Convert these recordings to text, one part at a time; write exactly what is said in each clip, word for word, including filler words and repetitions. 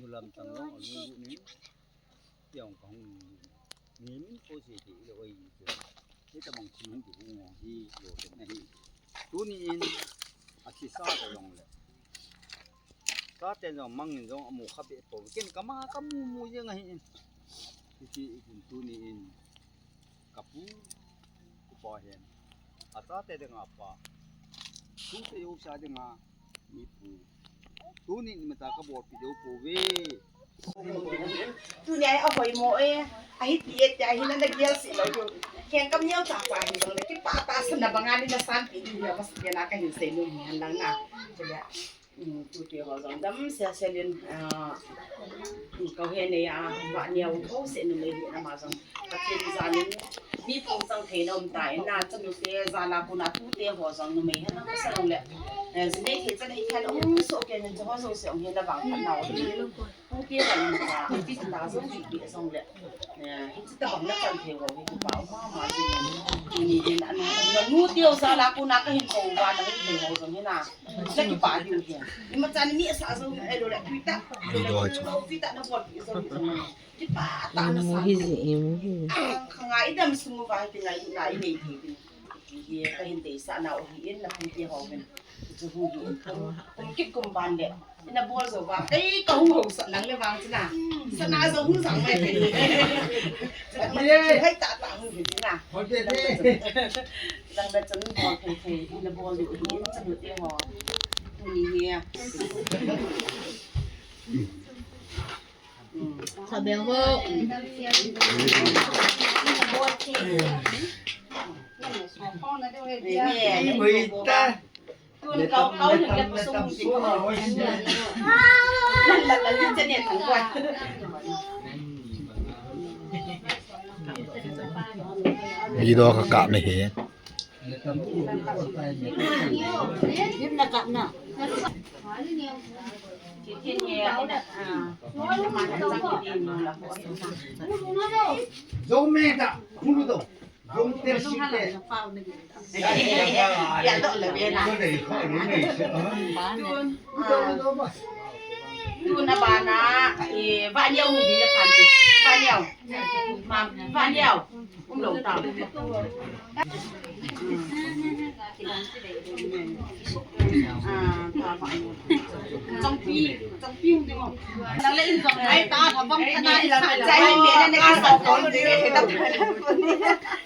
Lam tang long a lu ni. Tiang ka hung ni min ko se ti lo ai ti. Ni ta bang chin hung ti hung hi lo te na hi. Tuni in a thi sa ta long le. Sa te jong mang in jong a mu kha be po. Ken ka ma ka mu mu jeng a hi in. Ti ti in tuni in ka pu, ka pa hen. A sa te ding a pa. Tu te yo sa ding a. Ni pu. Tuni ni mata ka bol pi deu pouve. Tuni a hoi mo e. A hi ti e ti a hi na na gial si lo yo. Ken kam neo ta pa hi lo. Ki pa ta sa na banga ni na san pi ni ya bas ke na ka hin sei nu ni han lang na. Tuni a. Mm, tu te ho jong dam sia sia lin, ah, mm, kau he nei a, va neo ko se nu nei hi na ma jong. Ka ti za lin. Mi pung chang thei na um ta in na chanu te za la ku na tu te ho jong numei hena ka sa le. Eh, zi nei thei chan i khan um so ke nin ho so se um he na bang khan na o. Hung ke bang ka ti ta jong ti ke jong le. Eh, hi ti ta bang na chan thei ho hi pa ma ma ji. Ni din an na nu ti o za la ku na ka hin ko ba na hin thei ho jong he na. Na kipa diu hi. Ima chan mi sa jong ai lo le tui ta. Video chu. Tui ta na bol ki jong. Kipa ta na sa. Mu hi ji, mu hi. Khanga i dam sung uva hi ti ngai na i nei thei ti. Hi ka hin deisah na u hi in na pui ti ho hin. Chu hu hi in. Kum kit kum ban le. Ina bol jo ba. Kei ka hu ho sa nang le vang china. Sa na jo hu jang mai kei. Hai ta ta hu hi china. Lang da chan bol thei thei. Ina bol diu hi in chanu te ho. Tuni hi. Sabeng ho. Ni ta. Tun kau, kau ni le kusung ni. Lan, lan, lan, ni chene thang koi. Video ka kap na hi. Jom me ta, khulu do. Jom te si te. Ya do le ve na. Tun, ah, tun abana, eh, va niau ni le pan. Va niau. Ma, va niau. Um lo ta.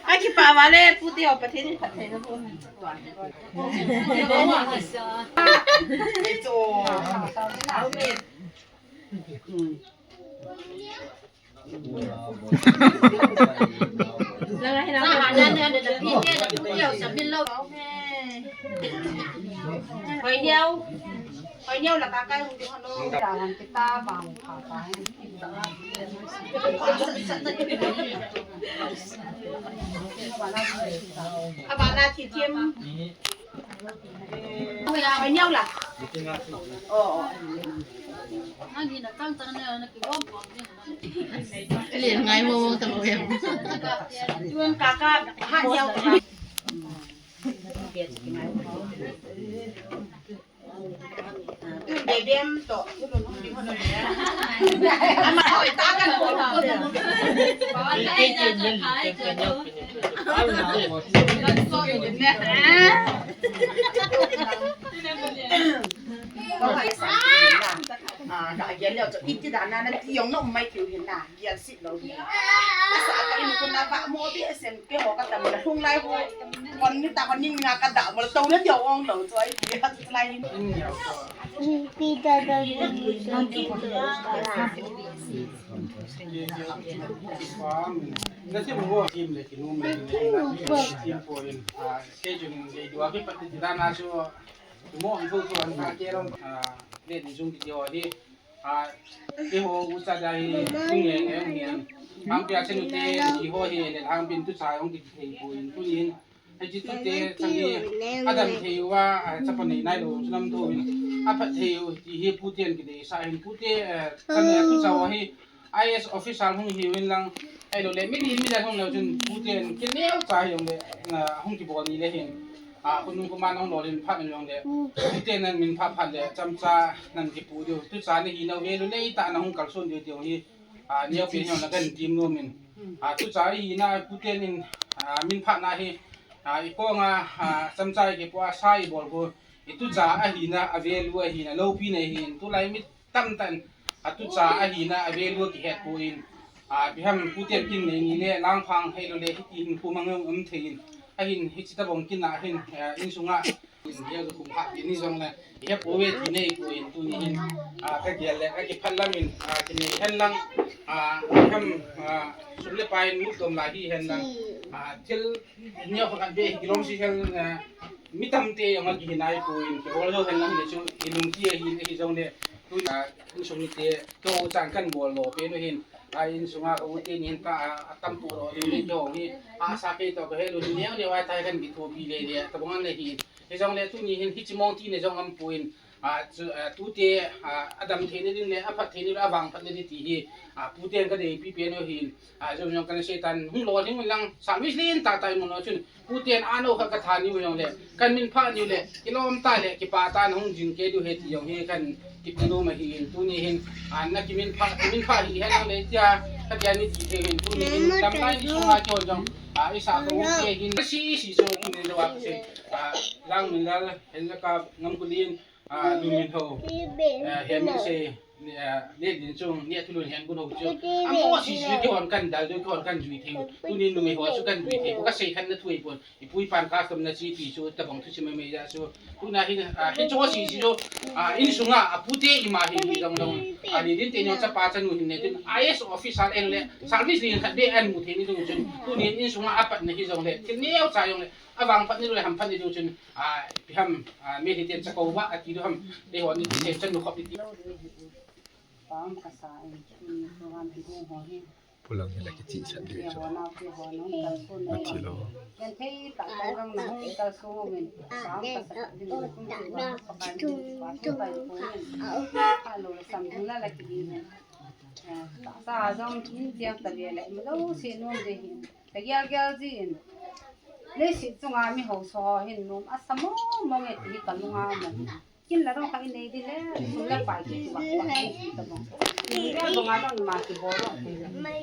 Ai, kipa vale, pu ti ho Pathen in phatthei na pu. Hoi niau. Hoi niau la ka kai hung ding hano. Dawan kita bang pha pa. Abana thi thiam. Hoi niau la. Oh, oh. Ang hina chang chang ne na ki bom bom. Len ngai mo mo ta mo em. Tuan kaka ha niau. Tuan bebem to. Ama oi ta kan ko. Ah, ka gel leo chu iti da na na ti jong na um mai tiu hin na. Gial sit lo hi. Asa ka in kun na va mo bi esen ke ho ka tam la hung lai ho. Kon ni ta kon ning nga ka da mo to na dio ong lo choi. Gial sit lai hin. Pi da da. Na si mo kim le ki nu me. Kim po in. Ah, ke jun de dua ki pati da na so. Mo an tu tu an ka ke long. Ah, le ni jung ki dio hi. A, keiho ucha da hi, nge nge nge. Hangpia chanu te, keiho hi, le hang bin tu cha hung kithei poi, tunin. Hiche tute, chang hi, adam thei uva, a, chapa nei nai lou, chu lam tho in. Aphat thei u, ti hi puten kideisah hin, pute, eh, chanu tu cha hi, I A S officer hung hiuvin lang, ahilou le, mi li mi le hung leu chun, puten, kineo cha hi hung le, na, hung kibol ni le hin. A, khonung koima nahung lolhin phat nahung le, tute nan min phat phat le, chomcha nan kipu diu. Tucha nahi na value nei tah nahung kalson diu diu hi, a, neopen jong nakan tim nom in. A, tucha hi na puten in, a, min phat na hi, a, i kong a, a, chomcha kipu a sa i bol ko. I tucha ahi na, a value ahi na, lopi na hi in, tulai mi tamtah in, a tucha ahi na, a value kihet poi in, a, ipi ham puten kin nei ni le, langphang hei lo le, hiti hin khomang um thei in, ahin, hichi tabang kin na hin, a, insunga, in, hia ka kum ha, ini jong le, hia po ve ti nei poi in, tuni hin, a, ka gel le, ka kiphat lam in, a, kinei hen lang, a, ipi ham, a, sum le pai in, mut dom lai hi hen lang, a, thil, Neo khat be kilom si khen, eh, mi tamte jong akihi nai poi, kibol jou khen lang le chu, i lungki ahi, ahi jong le, tu, ah, insung mite, tou chan kan bol lo, pen u hin, ah, insunga ka u teni hin ta, ah, atam tou lo, ni tou hi, ah, sa kei tou ka he lu, neo neo a tai kan kithopi le le, tabang le hi, hi jong le tuni hin, hichi mong ti ne jong um poi, A, chu, a, tute, a, adam theina ding le, aphat theina ding, avangphatna ding ti hi, a, puten ka deipi pen u hin, a, jong jong kana sei tan, hung lolhing un lang, service lin tah tah i mu lou chun, puten ano khat ka tha niu jong le, kan min pha niu le, kilom tah le, kipa tah in hung jing kei diu ahi ti jong hi kan kipu nom ahi in, tuni hin, a, na kimin pha, kimin pha hi hen le tia, ka tia ni ti thei hin, tuni hin, damlai ni sunga chu jong, a, i sa ko te hin, si, si so, tuni jong a ka sei, a, Langminlal, Henlaka, Ngamkulin, A, Luminho, a, Hemminse, a, Letlinchung, Nethulun, Hengunho chu. Amo si si kihon kan dal ding, kihon kan jui thei. Tuni numei ho chu kan jui thei. Ka sei khan na thu ahipon. I pu i pan custom na chi pi chu tabang thu chi mai mai ja chu. Tuna hin, a, hicho si si chu, a, insunga, a, pute ima hi hi dong dong. A, ni din te nyo chapa chanu hin ne tin I A S officer en le, service din khat be an mu thei ni dong chun. Tuni insunga apat na hi jong le. Thil neo cha jong le. Avangphat ni le, hamphat ni dong chun. A, ipi ham, a, mi hi ten chakouva, ati diu ham, dei ho ni ten chanu khop ni ti. Pam ka sa in, in, program ti ding ho hi. Pulang hi la kichi sa ding. Ho na, ti ho na, kalson na. Ati lo. Yan thei ta, ta gang na, hung kalson min. Pam ka sa ding, kum ti na, pakai ni, pa tu kai ko ni. Ka lo sam ding la la ki ni. Ta sa jong in jam ta le le, ma lo si nom de hin. Ka gel gel jin. Leiset chunga mi haosa ho hin nom asa mong mong e ti hi ka lunga um e. Kin la dong kha i nei di le, sum le pai kiti vah vah ti ta bang. Ni gel banga dong ima kibol dong ti le.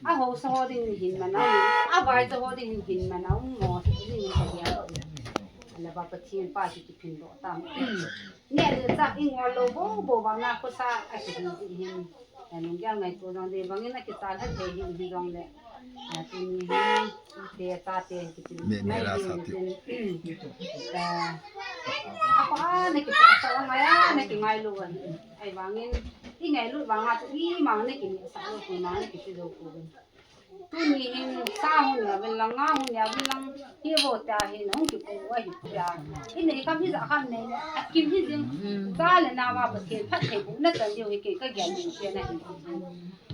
A haosa ho ding hin man a um, a vaicha ho ding hin man a um mo ti ni ka gel. Ala ba Pathen pa ki kiphin doh tam. Neh le chah i ngol lou bou bou vang na khosa a kihi jeh hin. Eh, lunggel ngaito jong dei bangin a kicha lha thei hi, hi jong le. Eh, tuni hi, te chate, kitin. Neh, neh la sa ti. Eh, a pa na kicha sa ngai a, na kingailu a. Ahivangin, i ngailut vang a chu, ima na kineh sa lou, ima na kiti lou ko. Tuni hin sa hung neh uvin lang, nga hung neh uvin lang, hi vo ta hin hung kipu u ahi tia. I nei kham hi ja kham nei le, akim hi jing. Cha le nao a Pathen phattheibohna chan diu hi kei ka gel ning pen ahi.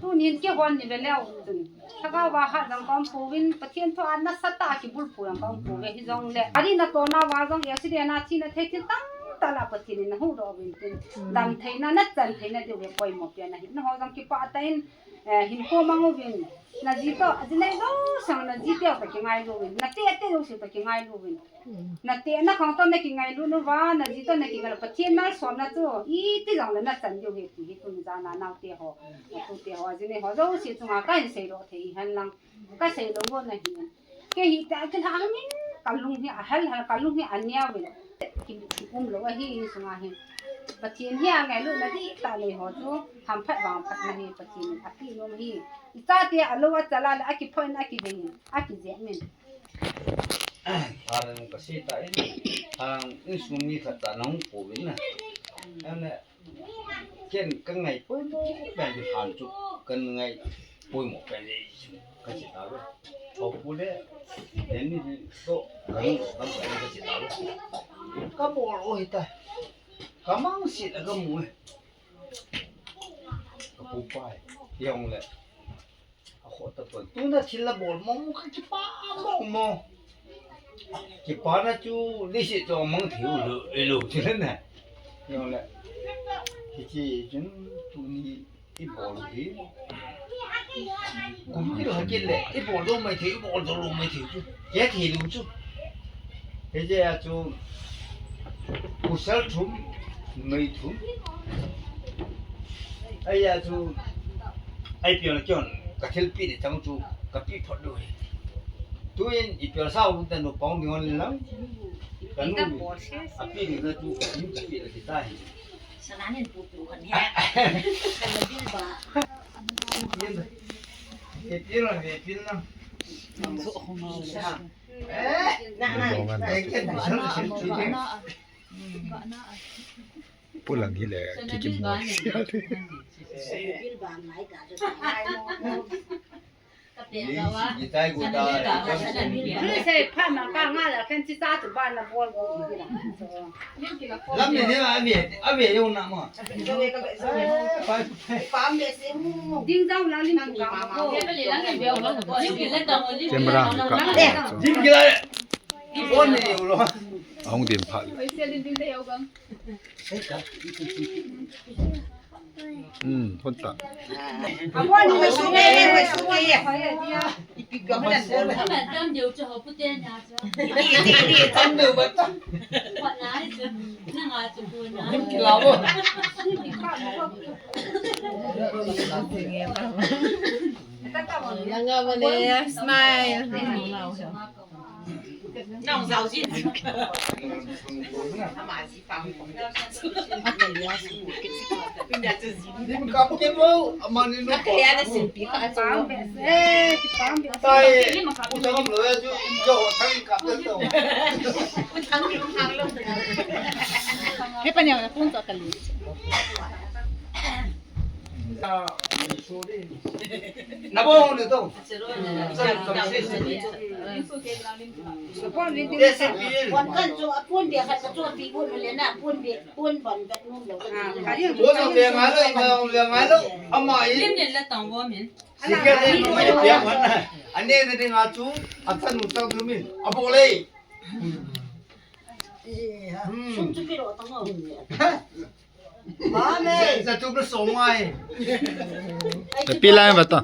Tuni hin kihon ni ve leu chun. Lhagao va hat jong ka um pouvin, Pathen thu a nasatah a kibulphu jong ka um pouve hi jong le. Ari na tona va jong accident a thina thei thil tamtah la Pathen in na huhdoh uvin tin. Damtheina, na chan theina diu hi poimo pen ahi. Nangho jong kipah tah in, Eh, hinkho mang uvin, na ji toh, a ji nei jouse, na ji toh toh kingailu uvin, na teh teh jouse toh kingailu uvin. Na tehna khang toh na kingailu uva, na ji toh na kingailu, Pathen malsomna chu, iti jong le na chan diu ahi ti hi tuni jan a naote ho, natute ho, a ji nei ho jouse chunga kahin seidoh thei hen lang, ka seilou go na hi. Kei hi ta, kei ha min, ka lung hi a hel hel, ka lung hi a neo ve. Ki, ki um lou ahi, insunga hi. Pathen hi a ngailutna dihtah nei ho chu, hamphat vangphatna hi, Pathen in a pi nom hi. I chate a lou a chal a le, a kiphoh in, a kidei in, a kijep in. Tharan ka sei ta in, tharan insung mi khat ta nahung pouvin na. Ane, Ken ka ngai poimo pen hi han chu, ka ngai poimo pen hi chu ka chi ta ve. Au pu le, den ni hi to, ka ngai lo kam pen ka chi ta ve. Ka bol u hi ta. Ka mang si la ka mu e. Ka pu pai. Yong le. A kho ta pon. Tuna thil la bol mong mong ka kipah mong mong. Kipana chu leiset chunga mang thei u lou, e lou thil na. Yong le. Hichi chun tuni i bol hi. Kum kil ha kil le, i bol dou mai thei, i bol dou lou mai thei chu. Kei thei lou chu. Hiche a chu, pasal thum, numei thum. Ahia chu, ipi jong le keiin, ka thilpeh ding chang chu, ka pe phot diu ahi. Tuin, ipi jong le sa um ta nu pang ding hon le lang. Ka nu, ape ding na chu, ka thilpeh le kita hi. Sananin pupu kan he. Kan na bil ba? Bil, bil na, bil na. Pulang hile, kikim mo. Bil ba ngai ka. Ni, ni tai ko ta. Ni se pha ma ka nga la khen chi ta tu ba na bol ko. Lam ni ni ave, ave yo na ma. Ding dau na lim ki ka ma ko. Camera ka. Dim ki la. On ni yo lo. Ahung dim pha. Hmm, hon ta. Smile. Nang zau jin. Ama ji pang. Dim kap ke mo, amani no. Ka ya na simpi ka achu. Eh, ki pang be. Tai, u thang lo ya ju, jo thang kap to. U thang ki thang lo. He pa ne na kun to ka li. Na bo ni to. Wan kan chu apun dia khat ka chu pi bu le na apun dia pun ban vet nu lo. Bo no le ngai lo, ma le ngai lo. Ama i. Lim le la tang bo min. Sikat le no ya wan na. Ane ne nga chu atan nu tang du min. Abo le. Hmm. Sum chu ki ro tang o. Mame. Sa tu bla so mai. Tapi lai ba ta.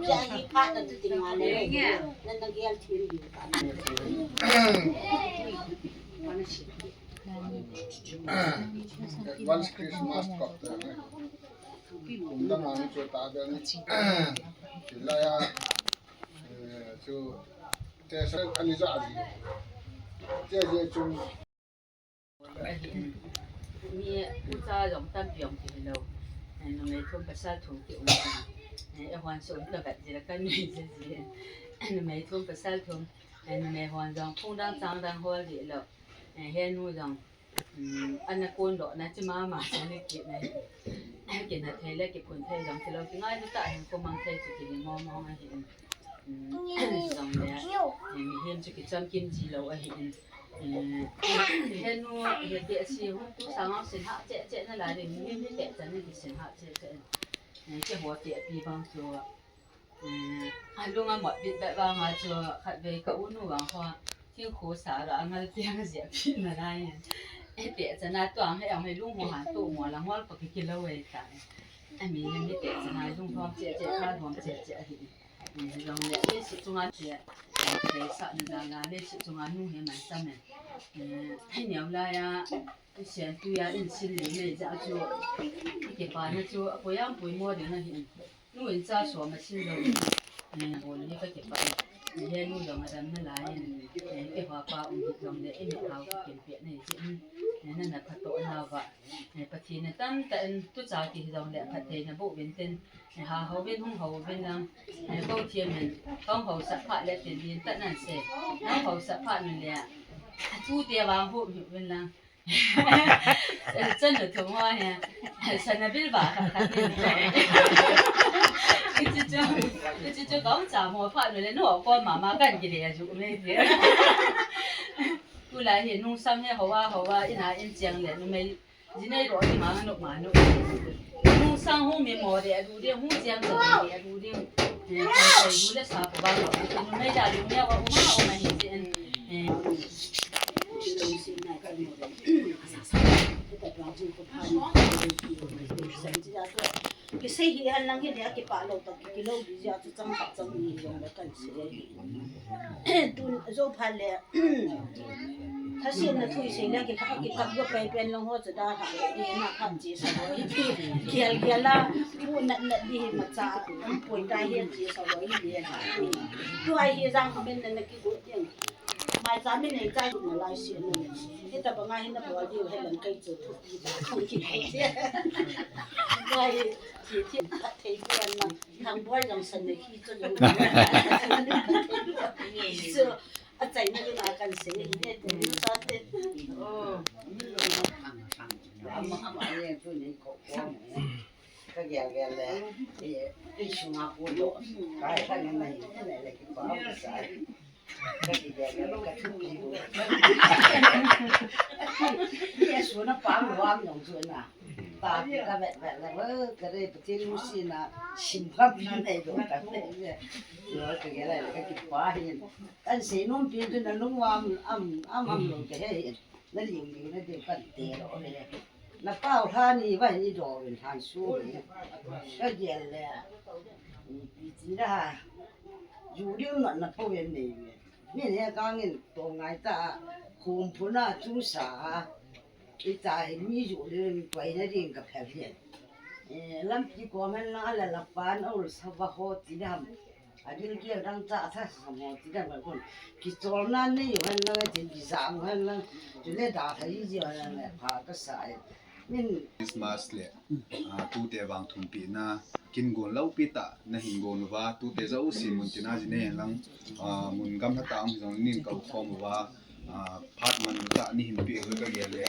Advance Christmas kop ta. Unda mani chu ta da ni. Sila ya. Eh, chu. Te sa ani ja ji. Te je chu. Ahi. Mi ucha jong tampi jong kihi lou. Eh, numei thum pasal thum ki um. Eh, hon sum ka vet jeh a ka nui jeh jeh. Numei thum pasal thum. Eh, numei hon jong phung dang chang dang hol dih lou. Eh, henu jong. Um, ana kon doh na chi mama sa le ki na. Ki na thei le ki phun thei jong ki lou. Ki ngai lu ta hin ko mang thei chu ki ni mo mo ahi. Um, jong le. Eh, mihem chu ki cham kim ji lou ahi. Eh, henu, hiti a si hun tu sang a sin ha che che na la ding, ni ni te chan ni sin ha che che. Eh, che ho te pi bang chu. Eh, a lung a mot bit bit bang a chu khat vei ka u nu vang ho. Thing kho sa ra ngal te nga zia pi na lai. Eh, te chan a tu ang he ang he lung ho han tu mo la ngol pa ki ki lo wei ta. A mi ni te chan a lung hom che che ka hom che che ahi. Jong le, leiset chunga te, te sa na da la, leiset chunga nu he man sa me. Eh, hei neo la ya, sian tu ya, in sin le nei ja chu, ki pa na chu, a poi am poi mo ding ahi. Nu in cha so ma sin lo. Eh, bol ni ka ki pa. He nu jong a dam na la in, eh, ki pa pa um jong le, in hau ki pe nei ji. Eh, na na pha to na va. Eh, Pathen in tam ta in tu cha ki jong le, pha te na bu bin tin. Eh, ha ho vin hung ho vin lang. Eh, ko thiam hin. Ko ho sa pha le tin din ta nan se. Ko ho sa pha nu le. Tu te wa hu vin lang. Eh, chan nu thong ho he. Sa na bil ba ka ka ni. Kichi chu. Kichi chu ko cha mo pha nu le no ko mama kan ki le ju me. Tu la he nung sang he ho wa ho wa ina in chiang le numei. Jinei ro ni ma no ma no. Nung sang hung mi mo de adu de hung chiang de de adu de. Eh, kan sai du le sa ko ba ko. Numei da lu ne wa uma uma hi je. Eh. Kisei hi han lang hi le a kipa lo ta ki lo di ja chu chang khat chang ni jong le kan sei. Tun jo pha le. Thasina thui sei le ki kha ki kap go pai pen long ho cha da ha. Ni na kha chi sa ho. Kial kial la. Pu nat nat di hi ma cha. Poi ta hi chi sa ho hi. Tu ai hi jang ko men na ki go tiang. Mai cha min nei cha na lai si na. Hi ta ba nga hi na ba di he lan kai chu thu pi ba. Kong ki hai. Wai chi chi thei ko na. Thang boi jong san ne ki chu. So, a chaina ding a kan sei hi ne, tu nu sa te. Oh. Ama, ama, ye tu ni ko ko. Ka gel gel le. Eh, i sunga ko do. Ka ka ni na hi ne le ki pa sa. Ka gel gel le ka tu ni ko. Ye suna pa mo wa mo tu na. Ta pi ka vet vet le, ka re pa ti lu si na. Sim ka pi nei do ka ne. Lo ka gel le ka ki pa hin. Kan sei nom pi tu na lung wa am, am, am, am lo ke he. Na ling ling na de kan te lo he. Na pau tha ni va ni do win han su ni. Ka gel le. Pi ti da. Ju di na na po yen nei. Ni he ka ngin to ngai ta. Khum phu na chu sa. I ta hi mi ju di ko na ding ka phel he. Eh, lampi ko men na la la pan ol sa va ho ti dam. Adil kial dang cha tha sa mo ti dang ba kun. Kicholna nei u hen lang, tin kijam u hen lang. Tule da tha ji u hen lang le pha ka sa e. Min Christmas le, ah, tute vang thumpina, kin gon lopi tah, na hin gon uva, tute jouse mun tina ji nei hen lang, ah, mun gamla tah a um jong nin kau khom uva, ah, phat man tah ni hin pi u ka gel le,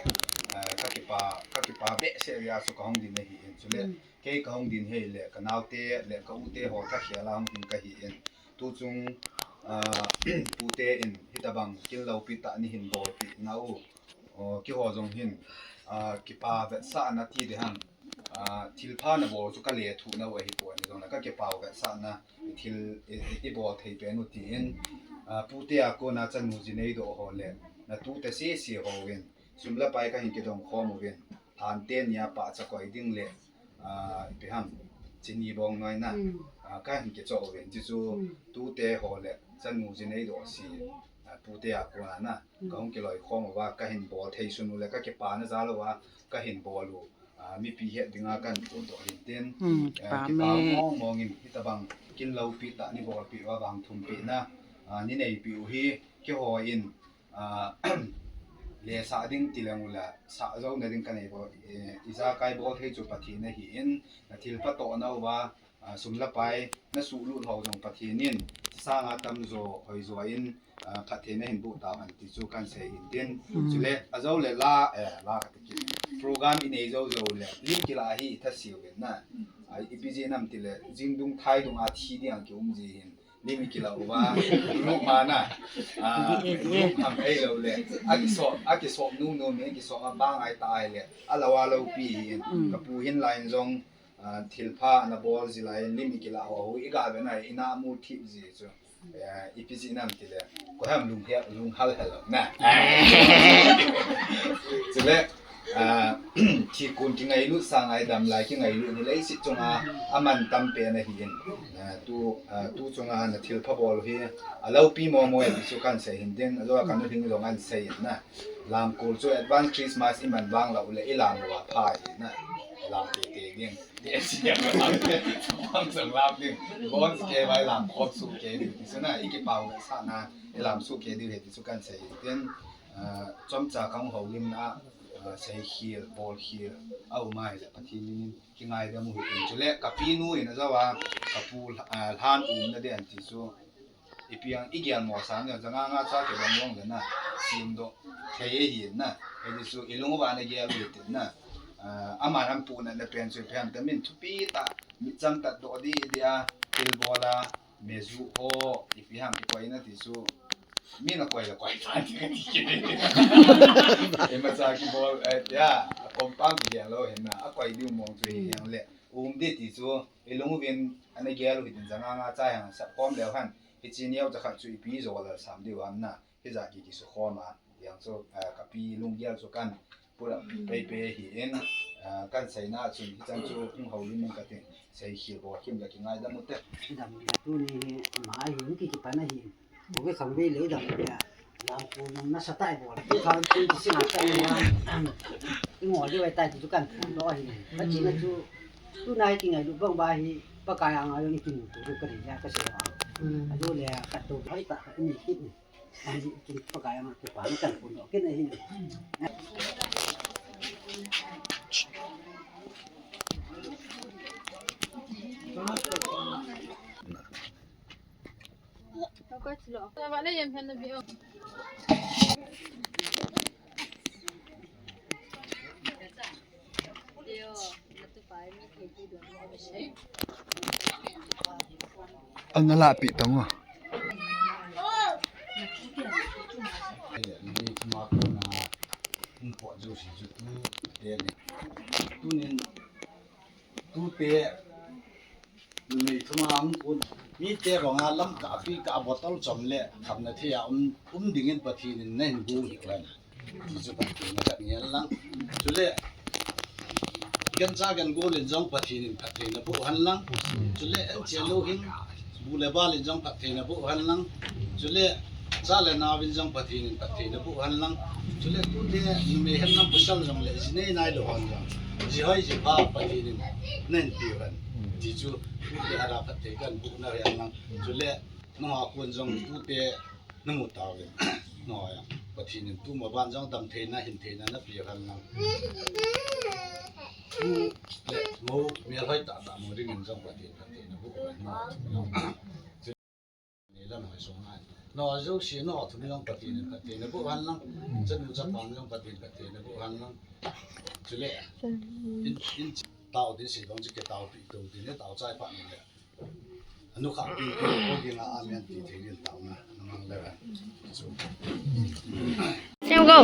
ah, ka kipa, ka kipa behseh a chu ka hung din ahi in. Chule, kei ka hung din hei le, ka naute le ka ute ho thakhel a hung din ka hi in. Tu chung, ah, pute in hitabang kin lopi tah ni hin bolpi na u. Oh, kiho jong hin, ah, kipa vetsahna ti de hang. Ah, thilpha na bol chu ka le thu na u ahi poi ni jong le ka kipa vetsahna thil i, i, i bol thei pen u ti in. Ah, pute a kona chanu ji nei do ho le, na tute sese ho in. Sum le pai ka hin kidong khom uvin, han te nia pahcha koi ding le, ah, ipi ham, chini bong noi na, ah, ka hin kichoh uvin, chuchu tute ho le chanu ji nei do si, ah, pute a kona na, ka hung kiloi khom uva, ka hin bol thei sun u le ka kipa na jal uva, ka hin bol u, ah, mipi het dinga kan phondoh hin tin, ah, kipa mong mong in, hitabang kin lopi tah ni bolpi uva vang thumpina, ah, ni neipi u hi, kiho in, ah, le sa ding ti leng u le, sa jo na ding ka nei bo, eh, ijakai bol thei chu Pathen ahi in, na thilpha toh na uva, ah, sum le pai, na suhlut ho jong Pathen in, sanga tamjo, hoijo in, ah, phatthei na hin boh tau hen ti chu kan sei hin tin. Chule, ajo le la, eh, la ka ti kit. Program i nei jo jo le, lim kila hi tha siu in na. Ah, ipi ji nam ti le, jingdung thaidung a thi ding a ki um ji hin. Lim i kila uva, group ma na. Ah, group ham ei lo le. A kiso, a kiso nu nu mi, a kiso ma ba ngai ta ai le. A lo a lo pi hin. Ka pu hin line jong, ah, thilpha na bol ji lai lim i kila ho, i ga ve na, i na mu thip ji chu. Eh, ipi ji nam ti le. Ko ham lung he, lung hal hal na. Chule, ah, thikun kingailut sa ngai dam lai kingailut ni leiset chunga a man tam pen ahi in. Ah, tu, ah, tu chunga na thilpha bol hi a lopi mo mo e ti chu kan sei hin tin, a jo a kan u hing jong an sei in na. Lamkul chu advance Christmas i man vang lo le i lam lo a pha in na. Lam te te ding. Ti a si a lam. Khom sang lam ding. Bon ke vai lam khom su ke ding. Ti chu na i kipa vetsahna i lam su ke ding he ti chu kan sei hin tin. Ah, chomcha ka hung houlimna, ah, seikhel, bolkhel, a um ahile Pathen min in kingaidam u hitin. Chule ka pinu in a jo a, ka pu, ah, lhan umna den ti chu, ipi ang i gel mo sang le, janga nga cha kibang long le na, simdoh thei ahi na, hiti chu i lung uva na gel u hitin na, ah, aman an puna na pen chu ipi ham ta min thupi tah, mitcham tah doh di di a, thil bol a, Meju ho, ipi ham kikoi na ti chu, mi na koi la koi ta ti ka ti kit. Imacha kibol, eh, ya, a compound kigel lou hin na, a koi diu mong chu hi yang le. Um di ti chu, i lung uvin, ana gel u hitin janga nga cha yang sa kom leu hen, hichi neo cha khat chu ipi jo la sam diu ham na. Hijat ki kisukhom a, yang chu, ah, ka pi lunggel chu kan pulak pei pei ahi in, ah, kan seina chun hichan chu hung houlim in ka tin, seikhel bolkhel la kingaidam u te. Dam le tuni hi mai hin ki kipan ahi. Uve khang ve le dam le. Lam ko nung nasa tai bol. Tu khan tu ti sina tai na. Ingo di wai tai tu kan phun do hi. Ka chi na chu. Tu nai ti ngai lu bang ba hi. Pakai ang ayo ni kin tu ka ri ya ka se ha. Adu le ka tu hai ta ka ni ki. Ai tu pakai ang tu pa ni kan phun do kin hi. Ana lahpeh tang o. Ni thuma kona hung pot jouse chu tute ni. Tunin tute numei thuma hung kon, mite ronga lam kah a tui kah a bottle chom le khamna thei a um, um dingin Pathen in nahin gong hih hen. Ti chu Pathen na khat ngen lang. Chule, gancha gan gol in jong Pathen in phatthei naboh hen lang. Chule, anche lou hin, bu le bal in jong phatthei naboh hen lang. Chule, cha le nao in jong Pathen in phatthei naboh hen lang. Chule, tute numei hen lang pasal jong le, ji nei nai lou hen jong, ji hoi ji pha Pathen in nahin peh hen. Ti chu, tute a ra phatthei kahin boh na hen lang. Chule, nangho a kon jong tute namu tauvin. Nangho a Pathen in tuma ban jong damtheina, hintheina napeh hen lang. Tu le mo, melhoi tah tah mo dingin jong Pathen, Pathen naboh hen lang. Ni lam hoi sung ngai. Nangho jouse, nangho thum jong Pathen in phatthei naboh hen lang. Chanu chapa jong Pathen, Pathen naboh hen lang. Chule, in, in tao tin sei bang chu kei tao pi to tin le tao chai pa ni le. Anu kha pi pi ko ding a amen ti thei din tao na, na mang le. Chu. Same go.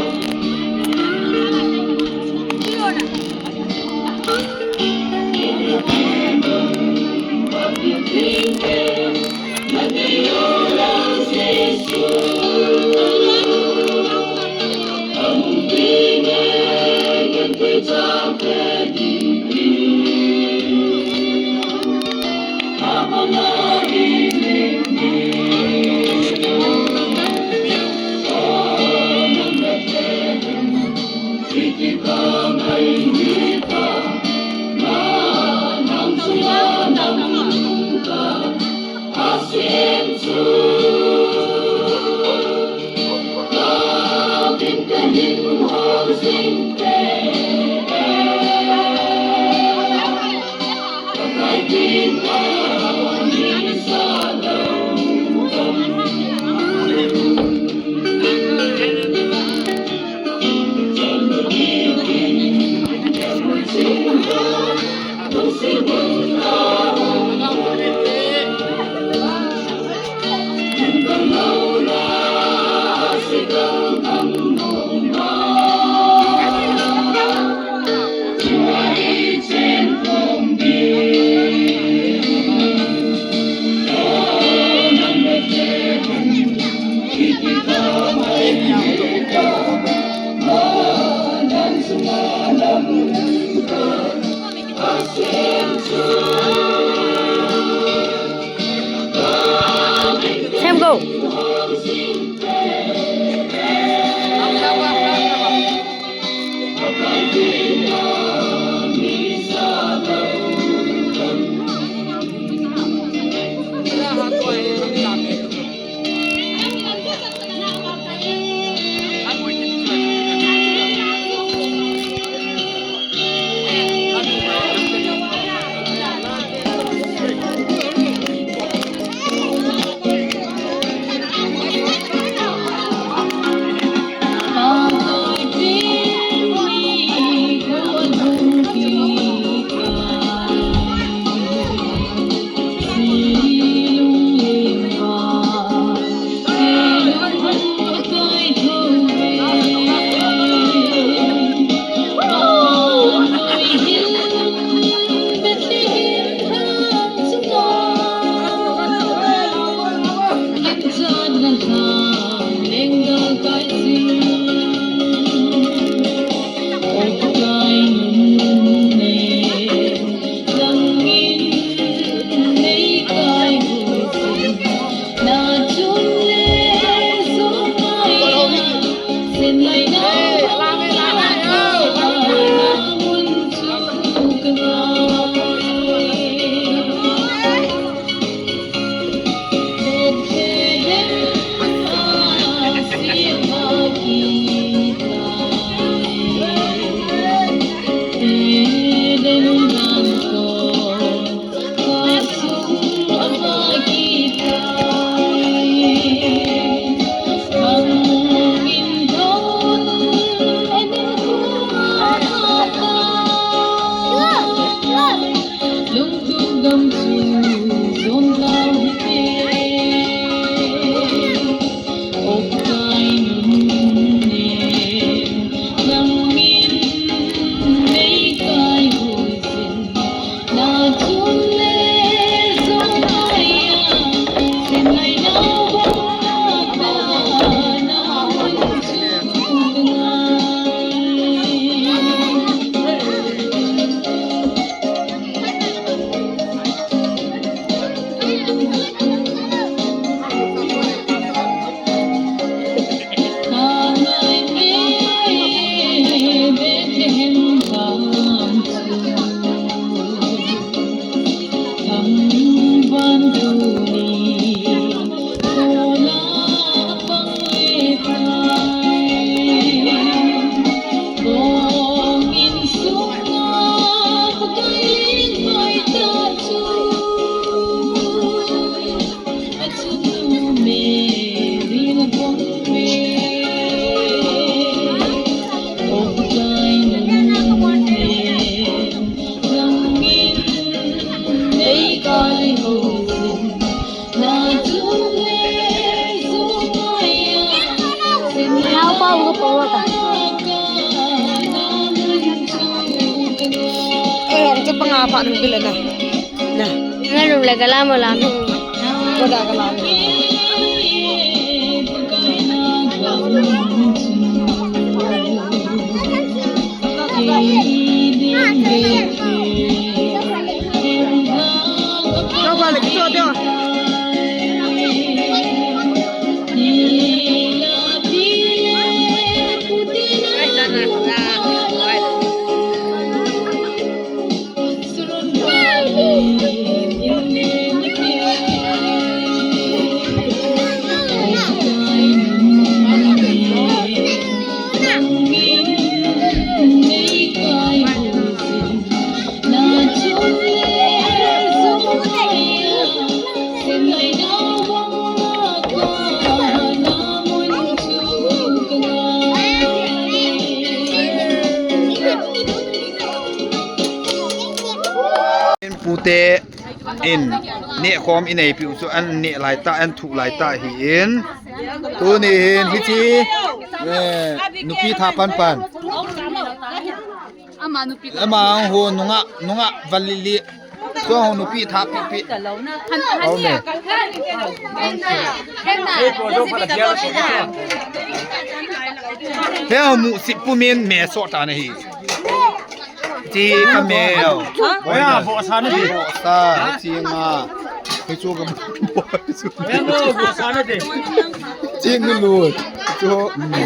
Same go. Eh, ang panga pa ng bila na. Na. Ngalum la gala mo la. Ko da gala mo. Pute in neh khom i neipiu chu an neh lai ta, an thuh lai ta hi in. Tuni hin hichi, eh, nupi tha pan pan. Ama nupi. Ama ho nunga, nunga valili. Chuang ho nupi tha pi pi. Au ne. He ho mu si pu min me so ta na hi. Chi ka me. Oya, bo sa na di. Bo sa, chi nga. Ke chu ka bo. Oya, bo sa na di. Chi ngu lu. Chu. Anne.